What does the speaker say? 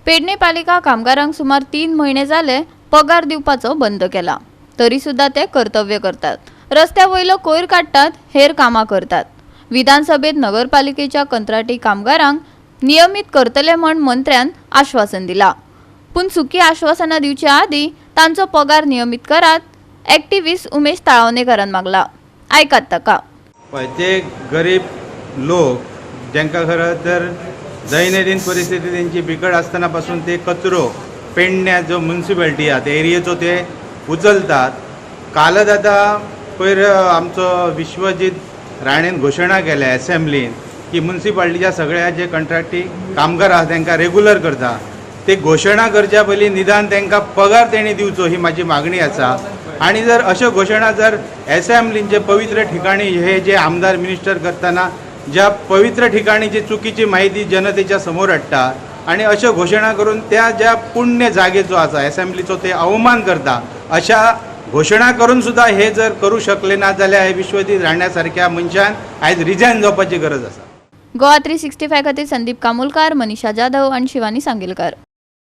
पेडणे पालिका कामगारांक सुमार 3 म्हयने जाले पगार दिवपाचो बंद केला, तरी सुद्धा ते कर्तव्य करतात. रस्त्या वयलो कोयर काडटात, हेर कामां करतात. विधानसभेत नगरपालिकेच्या कंत्राटी कामगारांक नियमीत करतले म्हण मंत्र्यान आश्वासन दिला. पूण सुकी आश्वासनां दिवचे आदीं तांचो पगार नियमीत करात, एक्टिव्हिस्ट उमेश ताळवणेकारान मागला. आयकात ताका. पळय, ते गरीब लोक जांकां खरं तर दैनंदिन परिस्थिती तेंची बिकट आसतना पासून ते कचरो पेडण्या जो मुन्सिपालिटी आहा त्या एरियेचो ते उचलतात. कालच आतां पयर आमचो विश्वजीत राणेन घोशणा केल्या एसेंब्लीन की मुन्सिपालिटीच्या सगळ्या जे कंट्राक्टी कामगार आहा तांकां रेगुलर करता. ते घोशणा करच्या पयलीं निदान तांकां पगार तेणी दिवचो ही म्हाजी मागणी आसा. आणि जर अश्यो घोशणा जर एसेंब्लींचे पवित्र ठिकाणी हे जे आमदार मिनिस्टर करतना, ज्या पवित्र ठिकाणी जी चुकीची माहिती जनतेच्या समोर हाडटा आणि अश्यो घोशणा करून त्या ज्या पुण्य जागेचो आसा एसेंब्लीचो ते अवमान करता, अशा घोशणा करून सुद्दां हे जर करू शकले ना जाल्यार हे विश्वजीत राण्या सारक्या मनशान आयज रिजायन जावपाची गरज आसा. गोवा 365 खातीर संदीप कामुलकार, मनीषा जाधव आणि शिवानी सांगेलकर.